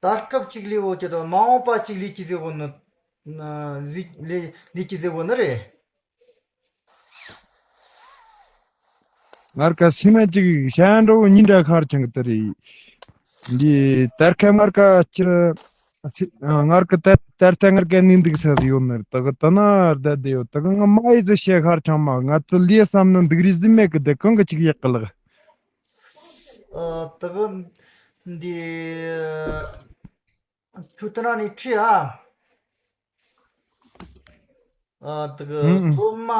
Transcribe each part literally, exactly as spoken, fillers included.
ད་སྐབས་གཅིག་ལས་འོ་ཀྱི་དང་མ་འོངས་པ་གཅིག་ལས་ཀྱི་ཟེར་བོ་ནི། ན་ཟིག་ལས་ལས་ཀྱི་ཟེར་བོ་ནི་རེད། ངར་ཀ་སེམས་ཅིག་ཤ་འགྲོ་ཉིན་འདྲ་ཁར་ཆང་གི་དེ་རེད། འདི་ཏར་ཁ་ངར་ཀ་ཅི་ར། ངར་ཀ་ཏར་ཏར་ཏ་ངར་ཀ་ནི་འདུག་ས་ཡོད་ནི་རེད། ད་གི་ད་ན་ར་ད་དེ་ཡོད། ད་གི་ང་མ་ཡི་ཟི་ཤེ་ཁར་ཆང་མ་ང་ཏི་ལིའི་བསམ་ནི་འདུག་རི་ཟི་མེད་གི་དེ་གང་གི་ཅིག་ཡག་གི་ལག་ཨ། ད་གི་འདི་ཁྱོད་ད་ན་ནི་ཁྲི་ཨ། ཨ། ད་གི་ཨུམ་ཨུམ། སྒྲོལ་མ།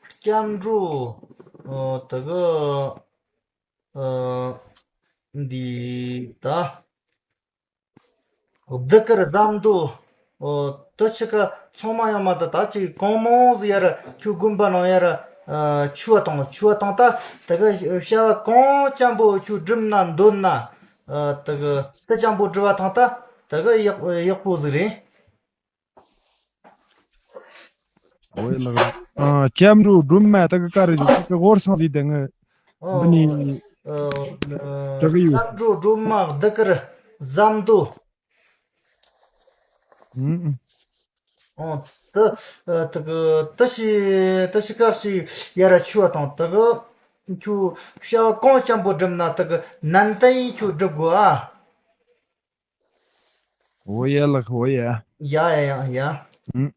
སྐྱབས་འགྲོ། ཨ། ད་གི་ཨ། འདི་ད། བདུད་དཀར་ཟམ་མདོ། ཨོ། དེ་ཆི་ཀ་ཚང་མ་ཡང་མ་ད་ད་ཅིག་གང་མང་ཟིག་ཡར་ཁྱོད་དགོན་པ་ནང་ཡར་ཨ་ཆུ་བ་དང་ཆུ་བ་དང་ད་ད་གི་བྱ་བ་གང་ཅན་པོ་ཁྱོད་སྒྲུབ་ན་འདོན་ན་ཨ་ད་གི་དེ་ཅན་པོ་སྒྲུབ་པ་དང་ད་ད་གི་ཡག་ཡག་པོ་ཟིག་རེད། ཨོ་ཡ་ལགས། ཨ། སྐྱབས་འགྲོ་སྒྲོལ་མ་ད་གི་ཀ་རེ་ཅིག་གི་ཧོར་སང་ཟིག་དེ་ངི་ཨོ། འདི་ནི་ཨ། ཨ། དྲག་གི་ཡོད། སྐྱབས་འགྲོ་སྒྲོལ་མ་བདུད་དཀར་ཟམ་མདོ། ཨུམ་ཨུམ། ཨོ། ད་ཨ་ད་གི་ད་ཤི་ད་ཤི་ཀ་ཤི་ཡར་ཆུ་བ་དང་ད་གི་ཁྱོད་བྱ་བ་གང་ཅན་པོ་སྒྲུབ་ན་ད་གི་ནན་ཏན་ཡིན་ཁྱོད་སྒྲུབ་དགོས་ཨ། འོ་ཡ་ལགས་འོ་ཡ། ཡ་ཡ་ཡ་ཡ། ཨུམ།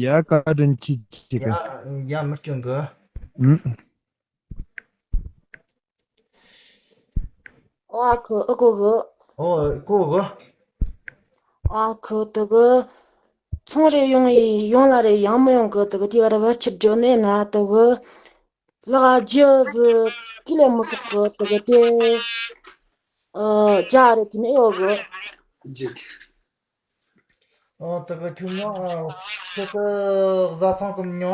ཡ་བཀའ་དྲིན་ཆེ་ཆེ་ག་ཡ་ཡ་མི་སྐྱོན་གི་ཨུམ། ཨ་ཁུ་ཨ་ཁུ་གི་ཨོ་ཨ་ཁུ་གི་ཨ་ཁུ་དེ་གི་ཚོང་རེ་ཡོང་ཡི་ཡོང་ལ་རེ་ཡང་མི་ཡོང་གི་དེ་གི་དེ་བར་བར་ཆད་འགྲོ་ནས་ན་དེ་གི་ལག་རྗེས་སུ་ཀི་ལེ་མི་སོགས་ཀྱི་དེ་གི་དེ་ཨ་ཅག་རེ་དེ་ནས་ཡོད་གི་ཨོ་དེ་གི་ཁྱོད་ཉོ་ཨ་ཁྱོད་ཀྱི་བཟའ་ཚང་གི་ཉོ་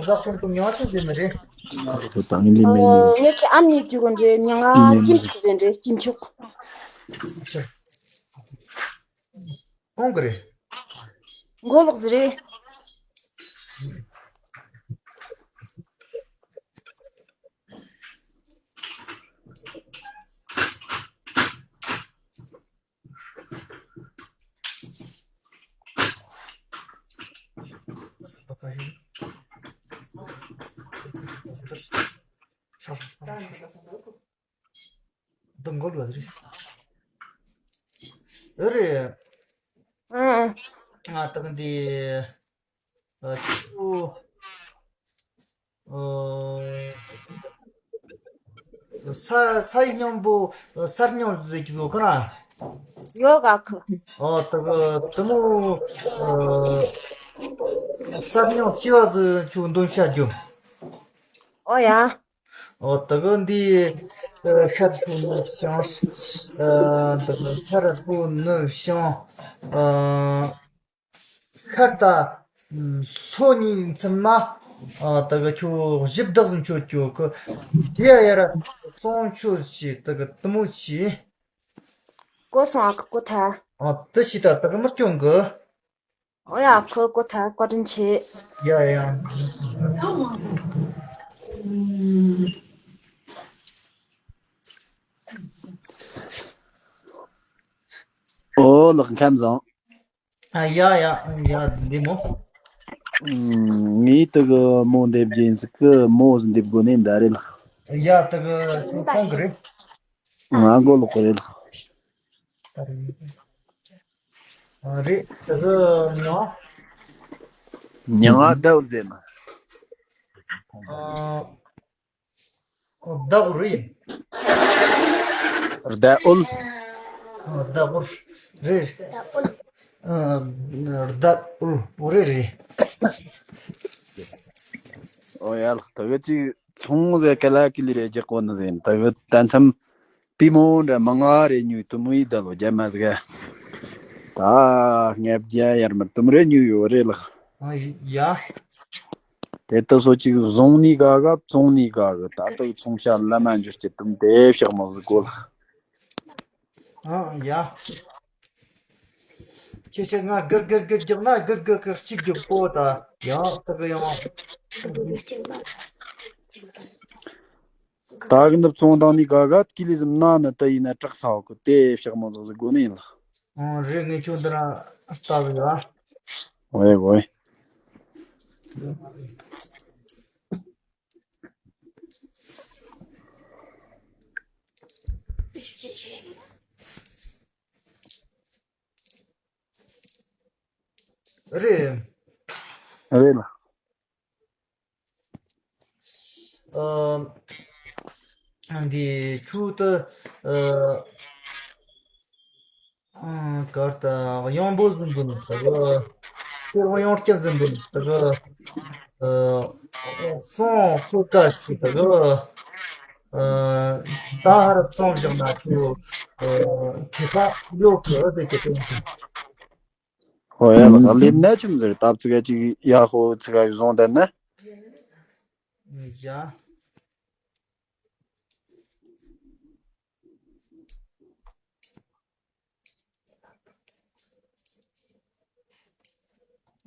བཟའ་ཚང་གི་ཉོ་ཆི་ཟེར་ནི་རེད། ཁོ་ད་ངི་ལི་མེ་ནི་ཨ་ངེད་ཀྱི་ཨ་མྱེས་རྒྱུ་གི་འདྲེ་མྱ་ང་ལི་མེ་ནི་སྐྱིན་ཆུག་ཟེར་འདྲེ་སྐྱིན་ཆུག་གང་གི་རེད། མགོ་ལོག་ཟེར་རེད། འདི་མགོ་ལོག་ཟེར་རེད། ཨེ་རེད། ཨང་། ང་ད་གི་འདི་ཨ་ཁྱོད་ཨ་ས་ས་ཡི་སྙིང་པོ་ས་སྙིང་ཟེར་གྱི་བཟོ་ག་ན། ཡོད་ག་ཁུ། ཨོ་ད་གི་དེ་མོ་ཨ་ས་སྙིང་ཤི་བ་ཟེར་ཁྱོད་འདོན་བྱ་རྒྱུ། ཨོ་ཡ། ཨོ་ད་གི་འདི་ཨ་ཤར་ཕུ་ནུ་ཤང་ཨ་ད་གི་ཤར་ཕུ་ནུ་ཤང་ཨ། ཤར་ད་ལྷོ་གཉིས་མཚམས་མ། ཨ་ད་གི་ཁྱོད་གཞི་བདག་ཟིན་ཆོད་ཁྱོད་ཀི། དེ་ཡ་ཡར་སོང་ཆོད་ཆི་ད་གི་དུ་མོ་ཆི། ཀོ་སོང་ཨ་ཁུ་ཀོ་ཐ། ཨ་དེ་ཤི་ད་ད་གི་མི་སྐྱོན་གི་ཨོ་ཡ་ཁུ་ཀོ་ཐ་བཀའ་དྲིན་ཆེ། ཡ་ཡ། ཨོ་ལགས་ཁམས་བཟང་། ཨ་ཡ་ཡ་ཡ་འདི་མོ། ངས་དེ་གི་མོ་འདེབས་རྒྱུ་ཡིན་ཟིག་གི་མོ་ཟིག་འདེབས་དགོས་ནས་འདའ་རེད་ལགས། ཡ་དེ་གི་ཁོང་གི་རེད། ང་མགོ་ལོག་གི་རེད་ལགས། རེད་དེ་གི་མྱང་། མྱང་ང་ཟླ་བོ་ཟེར་ན། ཟླ་དགུ་རེད། ཟླ་དགུ། ཟླ་དགུ་རེད། ཟླ་དགུ་རེད་རེད། ཨོ་ཡ་ལགས་ད་གི་ཅིག་ཚོང་ཟེར་ག་ལ་ཀི་ལི་རེད་རྒྱག་གོ་ནི་ཟེར་ད་གི་ད་མཚམས་པི་མོ་འདྲ་མ་ང་རེ་ཉོས་དུ་མོ་ཡི་ད་ལོ་རྒྱ་མ་ཟིག་ད་ལྔ་བརྒྱ་ཡར་མར་དུ་མོ་རེ་ཉོས་ཡོད་རེད་ལགས། ཨ་ཡ། དེ་ལྟ་སོ་གཅིག་བཟུང་ནི་དགའ་ག་བཙོང་ནི་དགའ་གི་ད་ལྟ་ཚོང་བྱ་ལ་མ་འཇུ་སྐྱིད་དུམ་དེ་ཕྱག་མོ་ཟིག་གོ་ལགས། ཨ་ཡ། ཁྱེད་ཆ་ང་གིར་གིར་གིར་རྒྱག་ན་གིར་གིར་གིར་གཅིག་རྒྱག་གོ་ད་ཡང་ད་གི་ཡང་། ད་གི་འདི་བཙོང་དང་ནི་ག་ག་ཀི་ལི་ཟིམ་ན་ནི་ད་ཡིན་ན་དྲག་ས་བ་གི་དེ་ཕྱག་མོ་ཟག་ཟིག་དགོ་ནི་ཡིན་ལགས། ཨང་རེད། ངས་ཁྱོད་འདི་ར་ལྟ་གི་ཡ། ཝེ་ཝེ། རེད། རེད་ལགས། ཨ། འདི་ཆུ་ད། ཨ། ཨ། གར་ད་གཡང་འབོད་ཟིན་པོ་ནི་ད་གི། ཤེར་བ་གཡང་སྐྱབས་ཟིན་པོ་ནི་ད་གི། ཨ། སོང་སོ་ཀ་ཤི་ད་གི། ཨ། ད་ཧར་བཙོང་བཞག་ན་ཆུ། ཨ། ཁེ་ཕ་ཡོད་གི་ཨ་དེ་ཀྱི་ཏན་ཏན། ཧོ་ཡ་ལགས། ལེབ་ན་ཆུམ་ཟེར་སྟབས་ཚིག་ག་ཅིག་ཡག་ཧོ་ཚིག་ག་བཟུང་དན་ན། ཡ།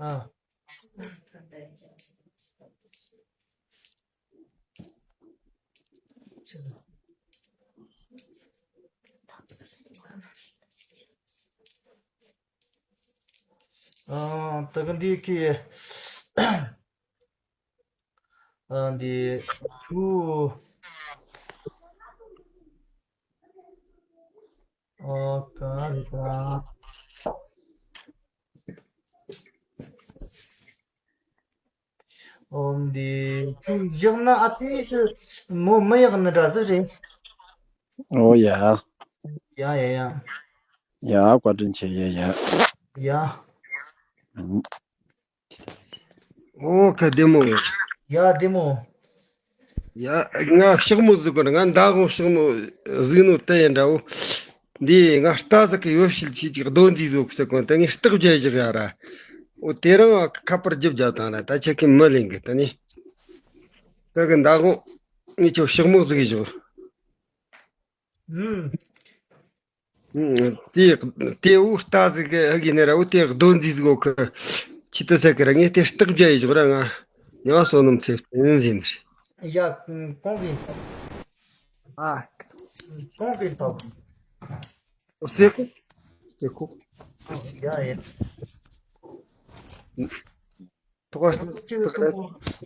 ཨ། ཨ། ད་ག་འདི་ཀི། ཨ། འདི་ཆུ། ཨ། ག་རེ་ག། ཨོ། འདི་ཆུ་བཞག་ན་ཨ་ཙི་སི་མོ་མི་ཡག་ནི་འདྲ་ཟིག་རེད། ཨོ་ཡ། ཡ་ཡ་ཡ། ཡ། བཀའ་དྲིན་ཆེ། ཡ་ཡ། ཡ། ཨོ་ཁ་བདེ་མོ། ཡ་བདེ་མོ། ཡ། ང་ཕྱག་མོ་གཟིགས་པར་ང་མདང་དགོང་ཕྱག་མོ་གཟིགས་ནོ་དེ་ཡིན་འདྲ་བོ། འདི་ང་རྟ་ཟིག་གི་ཡོ་བྱད་ཆེ་ཅིག་རྡོ་འཛིན་བཟོ་གི་ཟེར་གོ་ནོ་དེ་ངས་རྟགས་བརྒྱབ་བཞག་ཡ་ར། འོ་དེ་རིང་ཁ་པར་བརྒྱབ་བཞག་དང་ར། ད་ཁྱེད་ཀྱིས་མི་ལེན་གི། ད་ནི་ད་གི་མདང་དགོང་ངས་ཁྱོད་ཕྱག་མོ་གཟིགས་བཞག་ཨུམ། དེ་དེ་འུ་རྟ་ཟིག་གི་ཧ་གི་ནི་ར། འུ་དེ་རྡོ་འཛིན་ཟིག་འོ་གི་ཆི་ཏི་ཟེར་གི་ར། ངས་དེ་རྟགས་བརྒྱབ་ཡི་ཞོག་ར། ང་ཉ་བ་བསོད་ནམས་ཚེ་བརྟན་ཟིན་རེད། ཡ། གོང་གི་ཐོབ། ཨ། གོང་གི་ཐོབ། སེ་ཁུག་སེ་ཁུག་ཡ་ཡ། ཐོག་ཁ་ཅིག་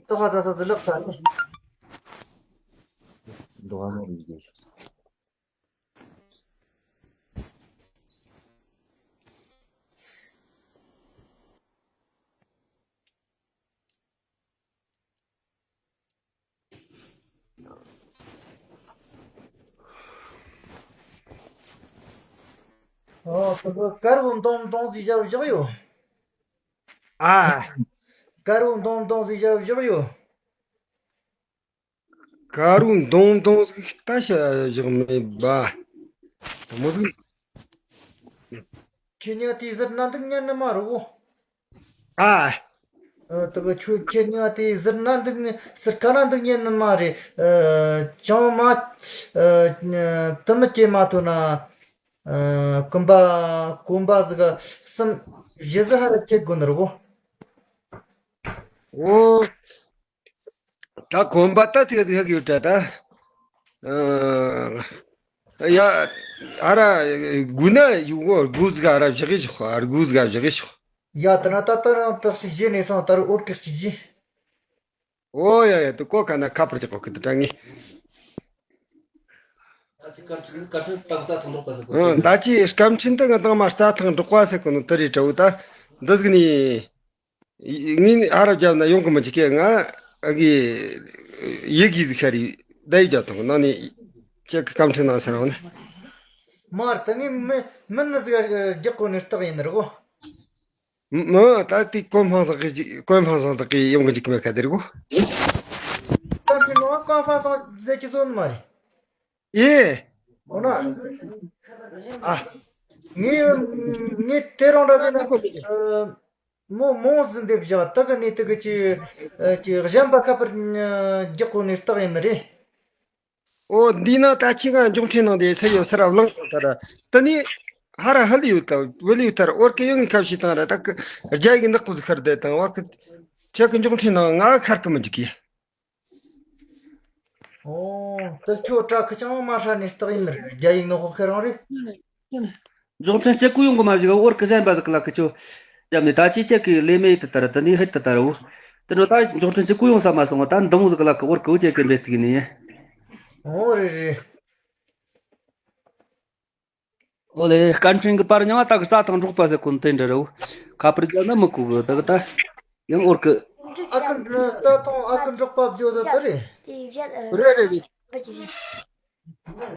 ཐོག་ཁ་ཟ་ས་དུ་ལག་ས་ནི། འདུག་ཨ་མ་རིག་གི། ཨོ། དེ་ག་དཀར་བོ་མདོང་མདོང་ཟིག་བཞག་བཞག་ཡོད། ཨ། དཀར་བོ་མདོང་མདོང་ཟིག་བཞག་བཞག་ཡོད། དཀར་བོ་མདོང་མདོང་ཟིག་ལྟ་བྱ་བཞག་མེད་པ། དེ་མོ་ཟིག་ཁྱེད་ཉག་དེ་ཟུར་ན་འདུག་ཉན་ནི་མ་རེད་གོ། ཨ། ཨ། དེ་ག་ཁྱོད་ཁྱེད་ཉག་དེ་ཟུར་ན་འདུག་ཟུར་ཁ་ན་འདུག་ཉན་ནི་མ་རེད། ཨ། ཅང་མ། ཨ། དེ་མི་སྐྱེ་མ་ཐུབ་ན། ཨ། གོམ་པ་གོམ་པ་ཟིག་གསུམ་བཞི་ཟིག་ཧ་ར་ཁྱེར་དགོས་ནི་རེད་གོ། ཨོ། ད་གོམ་པ་ད་ཚིག་ཚིག་ཡོད་དྲ་ད། ཨ། ཡ། ཨ་ར་དགུ་ན་ཡུ་གོ་དགུ་ཟིག་ཨ་ར་བཞག་གི་ཤོག་ཨ། དགུ་ཟིག་ཨ་བཞག་གི་ཤོག་ཡ། ད་ན་ད་ད་རང་ཏག་ཞིག་བཞེས་ནས་སོང་། ད་རུ་འོར་ཀི་གཅིག་གྱིས། ཨོ་ཡ་ཡ། དུ་གོ་ཁ་ན་ཁ་པར་ཅིག་གོ་གི་དུ་དྲ་ངེ། ད་ཅི་སྐར་ཆུང་ད་ང་དང་མ་རྩྭ་ཐང་འབྲོག་པ་ཟེར་གོ་ནོ་དུ་རེད་དྲ་བོ་ད། འདི་ཟིག་ནི། ངས་ཨ་ར་བརྒྱབ་ན་ཡོང་གི་མི་འཇིག་གི། ང་ཨ་གི་ཡི་གེ་ཟིག་ཤར་རི་ད་ཡི་བརྒྱབ་དང་ནང་ནས་ཁྱེད་ཀྱི་སྐམ་ཕྲན་ནང་ཟེར་བ་ནི། མར་ད་ངས་མི་མི་ནི་ཟིག་རྒྱག་གོ་ནི་རྟགས་ཡིན་ནི་རེད་གོ། མི་ད་དེ་གོན་ཕང་ཟག་གི་གོན་ཕང་ཟག་ཟག་གི་ཡོང་གི་འཇིག་གི་མེད་ཁ་དེ་རེད་གོ། སྐམ་ཕྲན་ནང་གོན་ཕང་ཟག་ཟེར་གྱི་བཟོ་ནི་མ་རེད། ཨེ། འོ་ན། ཨ། ངས་ངས་དེ་རང་འདྲ་ཟེར་ན། ཨ། མོ་མོ་ཟིན་འདེབས་བཞག་ད་གི་ནས་དེ་གི་ཅི་ཅི་གཞན་པ་ཁ་པར་རྒྱག་གོ་ནས་རྟགས་ཡིན་ནི་རེད། ཨོ། འདི་ན་ད་ཁྱི་ང་མགྱོགས་འཕྲིན་ནང་དེ་སེ་ཡོད་སེ་ར་བླངས་སོང་ད་ར། དེ་ནས་ཧ་ར་ཧ་ལི་ཡོད་ད་བུ་ལི་ཡོད་ད་ར། ཨོར་ཀེ་ཡོད་ངས་ཁ་བྱས་དང་ར། ད་གི་རྒྱ་ཡིག་ནག་པོ་ཟིག་ཤར་བསྡད་དང་བ་གི། ཁྱེད་ཀྱི་མགྱོགས་འཕྲིན་ནང་ང་ཁར་གི་མི་འཇིག་གི། ཨོ། དེ་ཁྱོད་སྐྲ་ཁུ་ཅང་མ་ཧྲ་ནས་སྟག་ཡིན་ནི་རེད། རྒྱ་ཡིག་ནོ་ཁོ་ཁེ་རང་རེད། འབྱོར་འཕྲིན་གཅིག་གུ་ཡོང་གི་མ་བཞུགས། འོར་གི་གཞན་པ་ཟིག་ལ་ཁི་ཆོ་རྒྱབ་ནས་ད་ཅི་ཅག་གི་ལས་མེད་དུ་དར་དུ་ནི་ཧེད་དུ་དར་བོ། དེ་འགྲོ་ད་འབྱོར་འཕྲིན་གཅིག་གུ་ཡོང་ས་མ་སོང་བ། ད་འདི་མོ་ཟིག་ལ་ཁི་འོར་གི་འུ་ཅག་གི་འབད་ཐུག་ནི་ཡིན། འོ་རེད་རེད། ཨོ་ལེ། སྐད་འཕྲིན་གི་པར་མྱང་ང་ད་གི་རྩྭ་ཐང་འབྲོག་པ་ཟེར་གོ་ནི་དེ་འདྲ་རེད། ཁ་པར་རྒྱག་ན་མི་གོ་གི། ད་གི་ད་ཡང་འོར་གི། ཨ་ཁུ་རྩྭ་ཐང་ཨ་ཁུ་འབྲོག་པ་བརྗོད་ཟ་དེ་རེད། རེད་རེད་རེད།